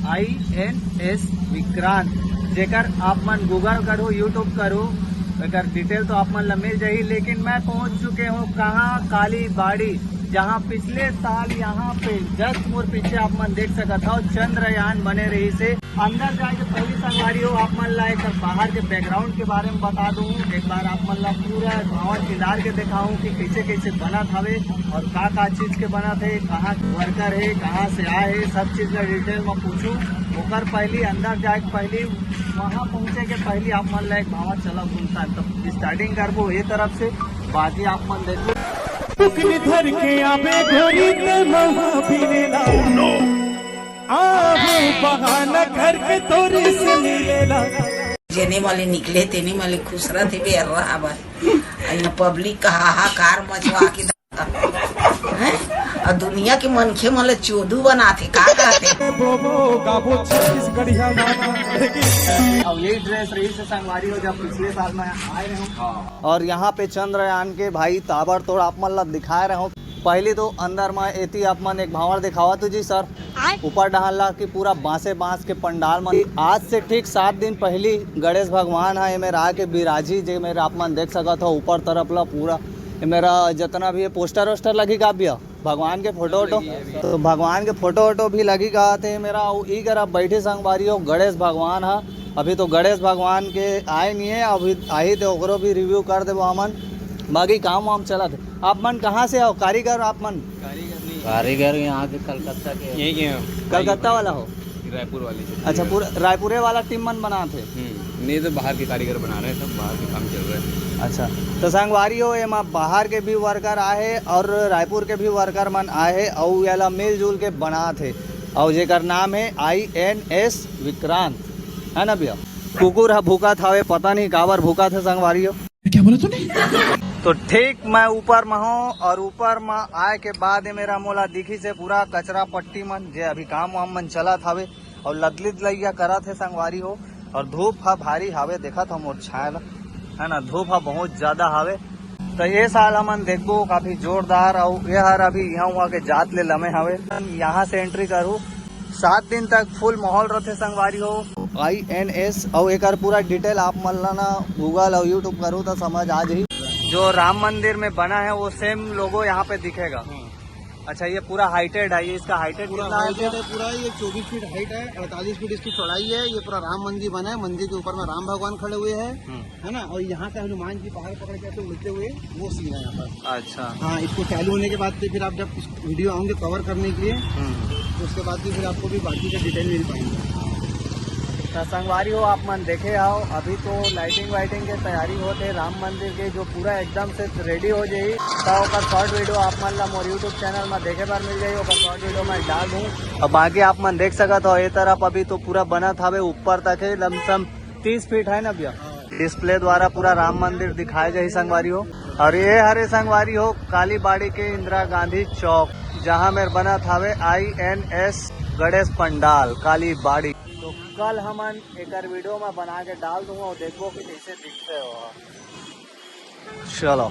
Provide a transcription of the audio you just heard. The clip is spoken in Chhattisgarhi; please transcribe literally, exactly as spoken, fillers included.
आई एन एस विक्रांत, जेकर आप मन Google करो, YouTube करो, एकर डिटेल तो आप मन ला मिल जाही। लेकिन मैं पहुंच चुके हूँ कहाँ? काली बाड़ी, जहाँ पिछले साल यहाँ पे just मोर पीछे आप मन देख सकत हो चंद्रयान बने रहिसे। अंदर जाए के पहली संगवारी हो, आप मन ला एक बाहर के बैकग्राउंड के बारे में बता दूँ, एक बार आप मन ला पूरा भवन किंदार के दिखाऊँ कि कैसे कैसे बनत हवे और का का चीज के बनत हे, कहाँ वर्कर हे, कहाँ से आए हे, सब चीज ला डिटेल में पूछूँ। ओकर पहली अंदर जाए के पहली, वहाँ पहुँचे के पहली आप मन ला एक भवन चला घूमता है, तब स्टार्टिंग करबो ये तरफ से, बाकी आप मन देखो। टुकनी धर के आबे गोरी ते मवा बिनेला। आहो बहाना करके तोरी से मिलेला। जेने वाले निकले तेने वाले खुश रहते बे, रहा भाई। अइना पब्लिक का हाहाकार मचवा के हैं? और दुनिया के मनखे मन ल चोदू बनाथे, का कहथे? बोबो गाबो छत्तीसगढ़िया गाना, लेकिन अब यही ड्रेस रहिसे संगवारी हो, जब पिछले साल मैं आए रहे हूँ। और यहाँ पे चंद्रयान के भाई ताबड़तोड़ आप मन ला दिखाए रहे हूँ। पहली तो अंदर में एती आप मन एक भांवर दिखावा तो जी सर, आय। ऊपर डहान ला कि पूरा बांसे बांस के पंडाल मन। आज से ठीक सात दिन पहली गणेश भगवान ह एमेर आके बिराजी, जे मेर आप मन देख सकत हो ऊपर तरफ ला पूरा। ये मेरा जितना भी ये पोस्टर वोस्टर लगी का भैया, भगवान के फोटो वोटो, तो भगवान के फोटो वोटो भी लगी का थे मेरा। उ ई करा बैठे संगवारी हो गणेश भगवान ह। अभी तो गणेश भगवान के आए नहीं है, अभी आही तो ओकरो भी रिव्यू कर देबो हमन। बाकी काम वाम चलत हे। आप मन कहाँ से हो? कारीगर आप मन? कारीगर नहीं। कारीगर यहाँ के कलकत्ता के। यहीं के हैं। कलकत्ता वाला हो? रायपुर वाले से। अच्छा, पूरा रायपुरे वाला टीम मन बनात हे। हम्म, नहीं तो बाहर के कारीगर बना रहे हैं, सब बाहर के काम चल रहा है। अच्छा, तो संगवारी हो, एमा बाहर के भी वर्कर आए हे और रायपुर के भी वर्कर मन आए हे, अउ एला मिलजुल के बनात हे, अउ जेकर नाम हे आई एन एस विक्रांत, है ना भैया? कुकुर ह भूकत हवे, पता नहीं काबर भूकत हे संगवारी हो। क्या बोला तूने? तो ठीक मैं ऊपर में हूँ और ऊपर में आए के बाद ये मेरा मोला दिखिसे पूरा कचरा पट्टी मन, जे अभी काम वाम मन चलत हवे और लदलिद लइया करत हे संगवारी हो। और धूप ह भारी हवे, देखत हो मोर छाया ला, है ना, धूप ह बहुत ज्यादा हवे। तो ये साल हमन देखबो काफी जोरदार, और ये हर अभी यहाँ हुआ के जात ले लमे हवे। यहाँ से एंट्री करू, सात दिन तक फुल माहौल रहते संगवारी हो। आई एन एस और एकर पूरा डिटेल आप मन ला ना Google और YouTube करू तो समझ आ जाही। जो राम मंदिर में बना है वो सेम लोगो यहाँ पे दिखेगा। अच्छा, ये पूरा हाइटेड है, ये इसका हाइटेड पूरा कितना है? हाइटेड है पूरा, ये चौबीस फीट हाइट है, अड़तालीस फीट इसकी चौड़ाई है। ये पूरा राम मंदिर बना है, मंदिर के ऊपर में राम भगवान खड़े हुए हैं, हम्म। है ना। और यहाँ से हनुमान जी पहाड़ पकड़ के ऐसे उड़ते हुए, वो सीन है यहाँ पर। अच्छा। हाँ, इसको चालू होने के बाद से फिर आप जब इस वीडियो आओगे कवर करने के लिए, हम्म। तो उसके बाद भी फिर आपको भी बाकी का डिटेल मिल पाएंगे। तो संगवारी हो, आप मन देखे आओ, अभी तो लाइटिंग वाइटिंग के तैयारी होत हे राम मंदिर के, जो पूरा एकदम से रेडी हो जाही, तो ओकर शॉर्ट वीडियो आप मन ला मोर YouTube चैनल में देखे बर मिल जाही, ओकर शॉर्ट वीडियो मैं डाल दूँ। और बाकी आप मन देख सकत हो, ये तरफ अभी तो पूरा बनत हवे, ऊपर तक है, लमसम तीस फीट है ना भैया? डिस्प्ले द्वारा पूरा राम मंदिर दिखाए जाही संगवारी हो। और ये हरे संगवारी हो काली बाड़ी के इंदिरा गांधी चौक, जहाँ मेर बनत हवे आई एन एस गणेश पंडाल काली बाड़ी। तो कल हमन एकर वीडियो में बना के डाल दूंगा और देखबो कि कैसे दिखते हो। चलो।